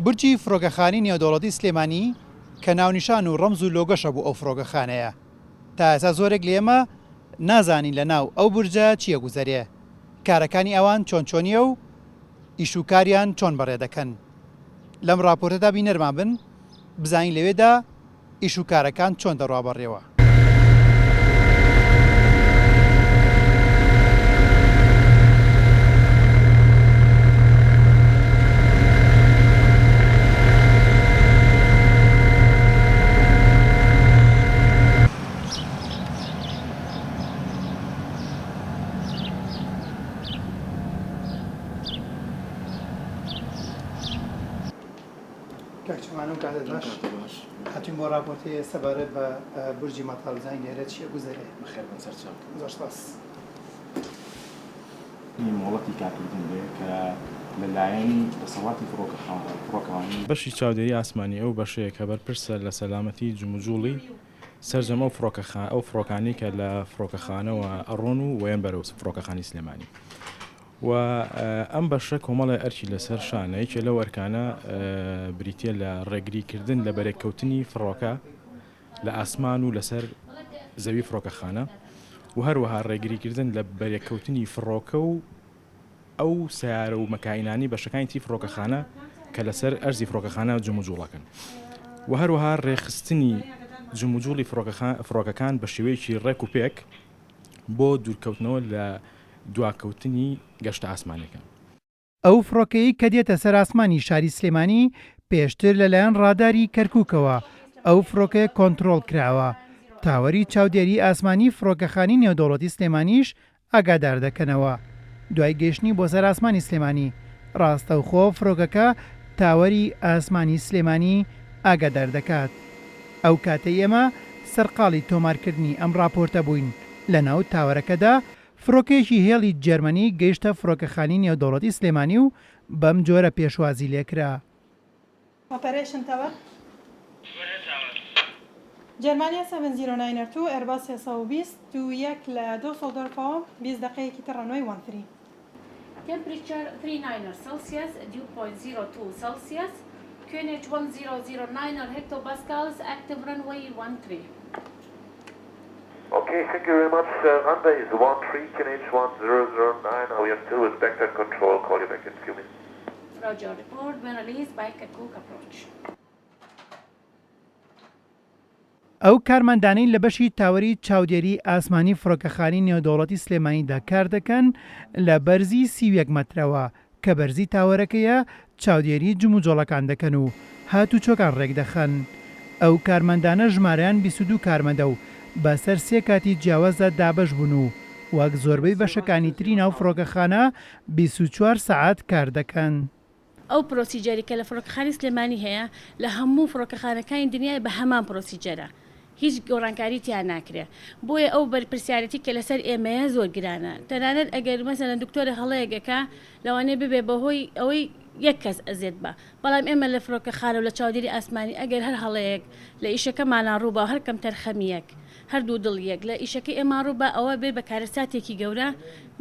بورجی فڕۆکەخانەی نێودەوڵەتی سلێمانی کە ناونیشان و ڕەمز و لۆگۆشە بۆ ئەو فڕۆکەخانەیە. تا ئێستا زۆرێک لە ئێمە نازانین لە ناو ئەو بورجە چی ئەگوزەرێ، کارەکانی ئەوان چۆن چۆنیە و ئیش و کاریان چۆن بەڕێ دەکەن. لەم ڕاپۆرتەدا بینەرمان بن بزانین لەوێدا ئیش و کارەکان چۆن دەڕوا بەڕێوە. کاک چۆمان ئەم کاتەت باش هاتوین بۆ ڕاپۆرتێ سەبارەت بە بورجی مەتار بزانین لێرە چی ئەگوزەرێ. بەخێر بن سەرچاو. زۆر سپاس. مۆڵەتی کارکردن بێ کە لە لایەن دەسەڵاتی فڕۆکەوانی. بەشی چاودێری ئاسمانی ئەو بەشەیە کە بەرپرسە لە سەلامەتی جموجوڵی سەرجەم ئەو فڕۆکەخا ئەو فڕۆکانەی کە لە فڕۆکەخانەوە ئەڕۆن و وەیەن بەرەو فڕۆکەخانی سلێمانی و ئەم بەشە کۆمەڵێ ئەرکی لەسەر شانە یەکێ لەو ئەرکانە بریتە لە ڕێگریکردن لە بەرێککەوتنی فڕۆکە لە ئاسمان و لەسەر زەوی فڕۆکەخانە و هەروەها ڕێگریکردن لە بەرێککەوتنی فڕۆکە و ئەو سەیارە و مەکاینانەی بەشەکانی تری فڕۆکەخانە کە لەسەر ئەرزی فڕۆکەخانە جموجوڵەکەن و هەروەها ڕێکخستنی جموجوڵی فڕۆکەکان بە شێوەیەکی ڕێک و پێک بۆ دوورکەوتنەوە لە دواکەوتنی گەشتە ئاسمانیەکان. ئەو فڕۆکەیەی کە دێتە سەر ئاسمانی شاری سلێمانی پێشتر لەلایەن ڕاداری کەرکوکەوە ئەو فڕۆکەیە کۆنتڕۆڵ کراوە، تاوەری چاودێری ئاسمانی فڕۆکەخانی نێودەوڵەتی سلێمانیش ئاگادار دەکەنەوە. دوای گەیشتنی بۆ سەر ئاسمانی سلێمانی، ڕاستەوخۆ فڕۆکەکە تاوەری ئاسمانی سلێمانی ئاگادار دەکات. ئەو کاتەی ئێمە سەرقاڵی تۆمارکردنی ئەم ڕاپۆرتە بووین، لەناو تاوەرەکەدا فڕۆکەیەکی هێڵی جەرمەنی گەیشتە فڕۆکەخانی نێودەوڵەتی سلێمانی و بەم جۆرە پێشوازی لێکرا. Operation Tower جەرمانیا seven zero niner two ئێرباس 320 دوو یەک لە دۆسڵدۆرفەوە 20 دەقەیەکی تر runway one three. Temperature three niner Celsius dew point zero two Celsius QNH one zero zero niner hectopascals active runway one three. Okay thank you very much runway is one three QNH one zero zero niner we are still with Baghdad control call you back in few minutes. Roger, report when released by Kirkuk approach. ئەو کارمەندانەی لە بەشی تاوەری چاودێری ئاسمانی فڕۆکەخانەی نێودەوڵەتی سلێمانیدا کاردەکەن لە بەرزی 31 مەترەوە کە بەرزی تاوەرەکەیە چاودێری جموجۆڵەکان دەکەن و هاتوچۆکان ڕێکدەخەن. ئەو کارمەندانە ژمارەیان 22 کارمەندە و بەسەر سێ کاتی جیاوازدا دابەش بوون و وەک زۆربەی بەشەکانی تری ناو فڕۆکەخانە 24 سەعات کار دەکەن. ئەو procedure ی کە لە فڕۆکەخانەی سلێمانی هەیە لە هەموو فڕۆکەخانەکانی دنیای بە هەمان procedure ە هیچ گۆڕانکاری تیا ناکرێ بۆیە ئەو بەرپرسیارێتی کە لەسەر ئێمەیە زۆر گرانە تەنانەت ئەگەر مەسەلەن دکتۆرە هەڵەیەک ئەکا لەوانەیە ببێ بەهۆی ئەوەی یەک کەس ئەزێت بە بەڵام ئێمە لە فرۆکەخانە و لە چاودێری ئاسمانی ئەگەر هەر هەڵەیەک لە ئیشەکەمانا ڕووبا و هەر کەمتەرخەمییەک هەر دوودڵییەک لە ئیشەکەی ئێمە ڕووبا ئەوە بێ بە کارەساتێکی گەورە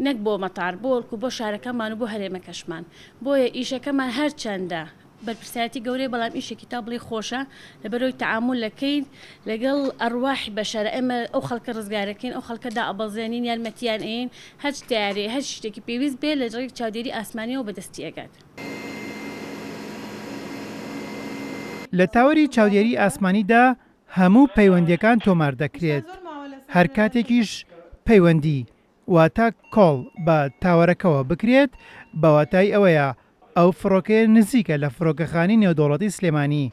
نەک بۆ مەتار بۆڵکو بۆ شارەکەمان و بۆ هەرێمەکەشمان بۆیە ئیشەکەمان هەرچەندە بەرپرسایەتی گەورەیە بەڵام ئیشێکی تا بڵێی خۆشە لەبەرئەوەی تەعامول ئەکەین لەگەڵ ئەرواحی بەشەرە ئێمە ئەو خەڵکە ڕزگارەکەین ئەو خەڵکە دائەبەزێنین یارمەتیان ئەیەین هەرچ تەیارەیە هەرچ شتێکی پێویست بێ لە ڕێی چاودێری ئاسمانیەوە بەدەستی ئەگات. لە تاوەری چاودێری ئاسمانیدا هەموو پەیوەندییەکان تۆمار دەکرێت، هەر کاتێکیش پەیوەندی واتە call بە تاوەرەکەوە بکرێت بە واتای ئەوەیە ئەو فڕۆکەیە نزیکە لە فڕۆکەخانەی نێودەوڵەتی سلێمانی،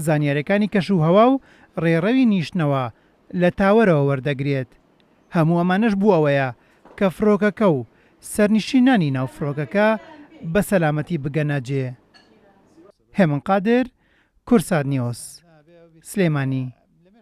زانیاریەکانی کەش و هەوا و ڕێڕەوی نیشتنەوە لە تاوەرەوە وەردەگرێت. هەموو ئەمانەش بۆ ئەوەیە کە فڕۆکەکە و سەرنشینانی ناو فڕۆکەکە بە سەلامەتی بگەنە جێ. هێمن قادر، کوردسات نیوز، سلێمانی.